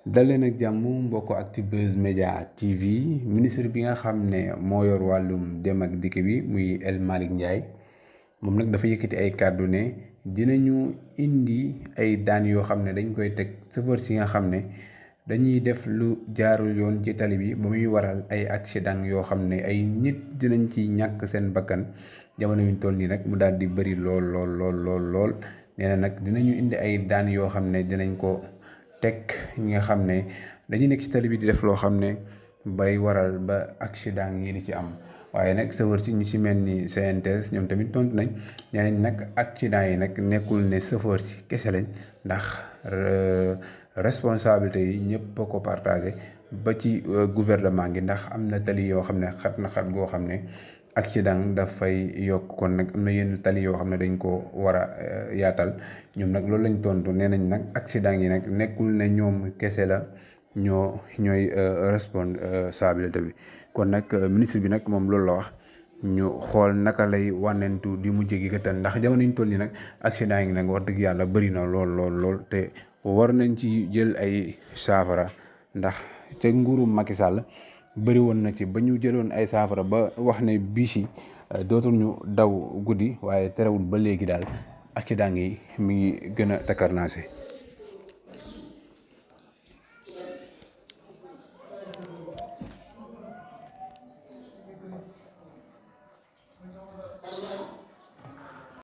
dal leen ak jàmm mbokk Actubuzz Media TV ministre bi nga xam ne moo yor wàllum dem ak dikk bi muy El Malick Ndiaye moom nag dafa yëkkati ay kàddu ne dinañu indi ay daan yoo xam ne dañ koy teg chauffeur si nga xam ne dañuy def lu jaarul yoon ci tali bi ba muy waral ay accident yoo xam ne ay nit dinañ ci ñàkk seen bakkan jamono yu ñu toll nii nag mu daal di bëri lool nee na nag dinañu indi ay daan yoo xam ne dinañ ko teg ñi nga xam ne dañuy nekk ci tali bi di def loo xam ne bay waral ba accident yi di ci am waaye nag chauffeur si ñu ci mel ni CNTS ñoom tamit tontu nañ nee nañ nag accident yi nag nekkul ne chauffeur si kese lañ ndax responsabilité yi ñëpp a ko partagé ba ci gouvernement gi ndax am na tali yoo xam ne xat na xat goo xam ne accident dafay yokk kon nag am na yenn tali yoo xam ne dañ ko war a yaatal ñoom nag loolu lañ tontu nee nañ nag accident yi nag nekkul ne ñoom kese la ñooy responsabilité bi kon nag ministre bi nag moom loolu la wax ñu xool naka lay wànnentu di mujj gi gëtal ndax jamono ñu toll nii nag accident yi nag wax dëgg yàlla bëri na lool te war nañ ci jël ay saafara ndax te nguurum Macky Sall bëri woon na ci ba ñu jëloon ay saafara ba wax ne biis yi dootul ñu daw guddi waaye terewul ba léegi daal accident yi mi ngi gën a takkarnaase